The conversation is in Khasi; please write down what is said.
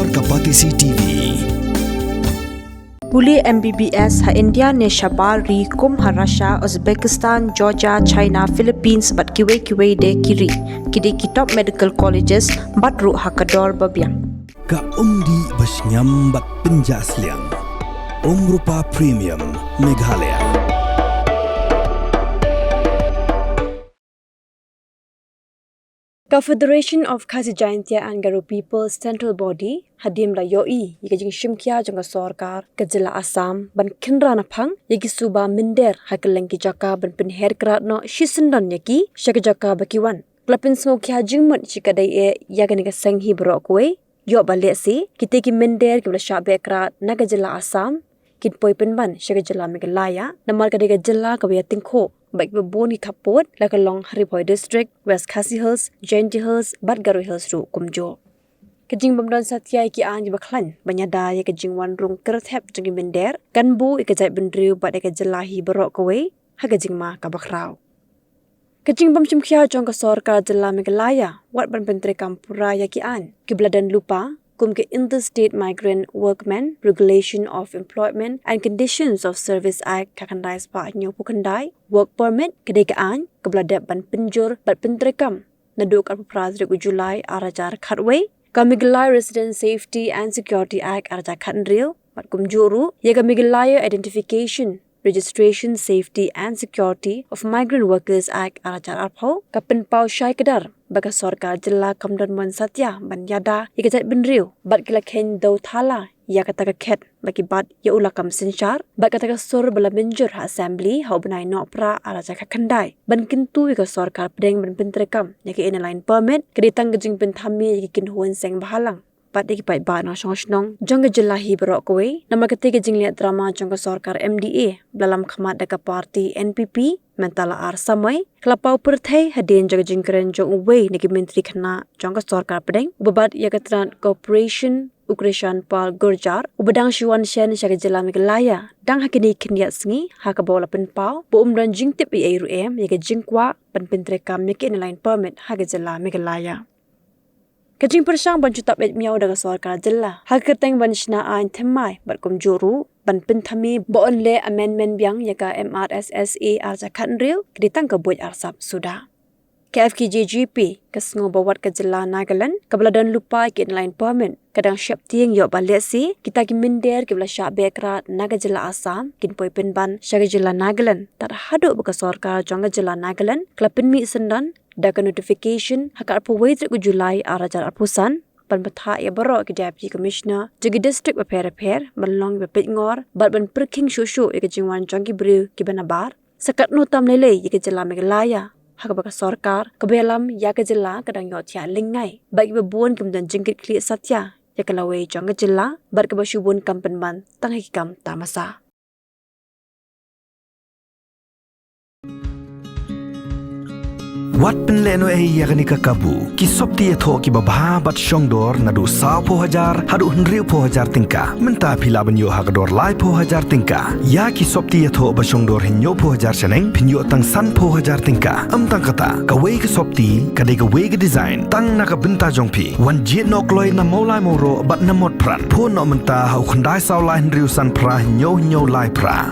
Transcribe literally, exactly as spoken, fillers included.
Ka Batesi T V. Pule M B B S ha India ne shabar ri kum ha Russia, Uzbekistan, Georgia, China, Philippines bad kiwei kiwei de ki ri. Ki dei ki top medical colleges bad ruh ha ka dor ba biang. Ka umdih ba shngiam bad pynjah sliang. Umrupa Premium Meghalaya. Ka Federation of Khasi Jaintia and Garo Peoples Central Body hadien ba la ïohi ïa ka jingshim khia jong ka sorkar ka jylla Assam ban khynra na phang ïa ki suba mynder ha kylleng ki jaka ban pynher krad noh shisyndon ïa ki sha ka jaka ba ki wan. Ka la pynsngew khia jingmut shi ka dei eh ïa kane ka seng hi baroh kawei. Ïoh ba lehse kita ki mynder kiba la shah beh krad na ka jylla Assam kin poi pynban sha ka jylla Meghalaya namar ka dei ka jylla kaba ïa tyngkhuh bad kiba bun ki khappud, la ka long ha Ri Bhoi District, West Khasi Hills, Jaintia Hills bad Garo Hills ruh kumjuh. Ka jingbym don satia ïa ki aiñ kiba khlaiñ ban ïada ïa ka jingwan rung kyrthep jong ki mynder kan buh ïa ka jaitbynriew bad ïa ka jylla hi baroh kawei ha ka jingma kaba khraw. Ka jingbym shim khia jong ka sorkar jylla Meghalaya wat ban pyntreikam pura ïa ki aiñ kiba la don lypa kum ka Interstate Migrant Workmen Regulation of Employment and Conditions of Service Act ka khyndai spah hynñiewphew khyndai, Work Permit, ka dei ka aiñ kaba la dep ban pynjur bad pyntreikam naduh ka arphew phra tarik u July ar hajar khatwei, ka Meghalaya Resident Safety and Security Act ar hajar khathynriew bad kumjuh ruh ïa ka Meghalaya Identification, Registration, Safety and Security of Migrant Workers Act ar hajar arphew. Ka pynpaw shai kdar ba ka sorkar jylla kam don mon satia ban ïada ïa ka jaitbynriew bad ki la kheiñ dew thala ïa kata ka khet ba ki bat ïa u lakam synshar bad kata ka sur ba la mynjur ha Assembly ha u bnai Nohprah ar hajar khatkhyndai ban kyntu ïa ka sorkar pdeng ban pyntreikam ïa ka Inner Line Permit ka dei tang ka jingpynthame ïa ki kynhun seng bhalang bad ïa ki paidbah nongshong shnong jong ka jylla hi baroh kawei namar katei ka jingleh drama jong ka sorkar M D A ba la lam khmat da ka party N P P mynta la ar samoi ka la paw pyrthei hadien jong ka jingkren jong uwei na ki myntri khynnah jong ka sorkar pdeng uba bat ïa ka tnat Cooperation, u Krishan Pal Gurjar, uba dang shu wan shen sha ka jylla Meghalaya dang ha kine ki khyndiat sngi ha kaba u la pynpaw ba um don jingtip ei ei ruh em ïa ka jingkwah ban pyntreikam ïa ka Inner Line Permit ha ka jylla Meghalaya. Ka jingpyrshang ban shu tap leit miaw da ka sorkar jylla ha ka kyrteng ban shna aiñ thymmai bad kumjuh ruh ban pynthame ba yn leh amendment biang ïa ka M R S S A ar hajar khathynriew ka dei tang ka buit arsap suda. Ka F K J G P ka sngew ba wat ka jylla Nagaland kaba la don lypa ïa ka Inner Line Permit ka dang sheptieng ïoh ba lehse kita ki mynder kiba la shah beh krad na ka jylla Assam kin poi pynban sha ka jylla Nagaland tad haduh ba ka sorkar jong ka jylla Nagaland ka la pynmih syndon da ka notification ha ka arphew wei tarik u July ar hajar arphew san ban bthah ïa baroh ki Deputy Commissioner jong ki district bapher bapher ban long kiba peitngor bad ban pyrkhing shuh shuh ïa ka jingwan jong ki briew kiba nabar. Sa katno tam lei lei ïa ka jylla Meghalaya ha kaba ka sorkar kaba ïalam ïa ka jylla ka dang ïohthiah lyngngai bad kiba bun kim don jingkitkhlieh satia ïa ka lawei jong ka jylla bad kaba shu bun kam pynban tang ha ki kam tamasa. Wat pynlehnohei ïa kane ka kabu, ki sopti ïathoh kiba bha bad shongdor naduh sawphew hajar haduh hynriewphew hajar tyngka. Mynta phi lah ban ïoh ha ka dor laiphew hajar tyngka. Ïa ki sopti ïathoh ba shongdor hynñiewphew hajar shaneng phin ïoh tang sanphew hajar tyngka. Ym tang kata, kawei ka sopti ka dei kawei ka design tang na ka bynta jong phi. Wan jied noh kloi na Mawlai Mawroh bad na Motphran. Phone noh mynta ha u khyndai saw lai hynriew san phra hynñiew hynñiew lai phra.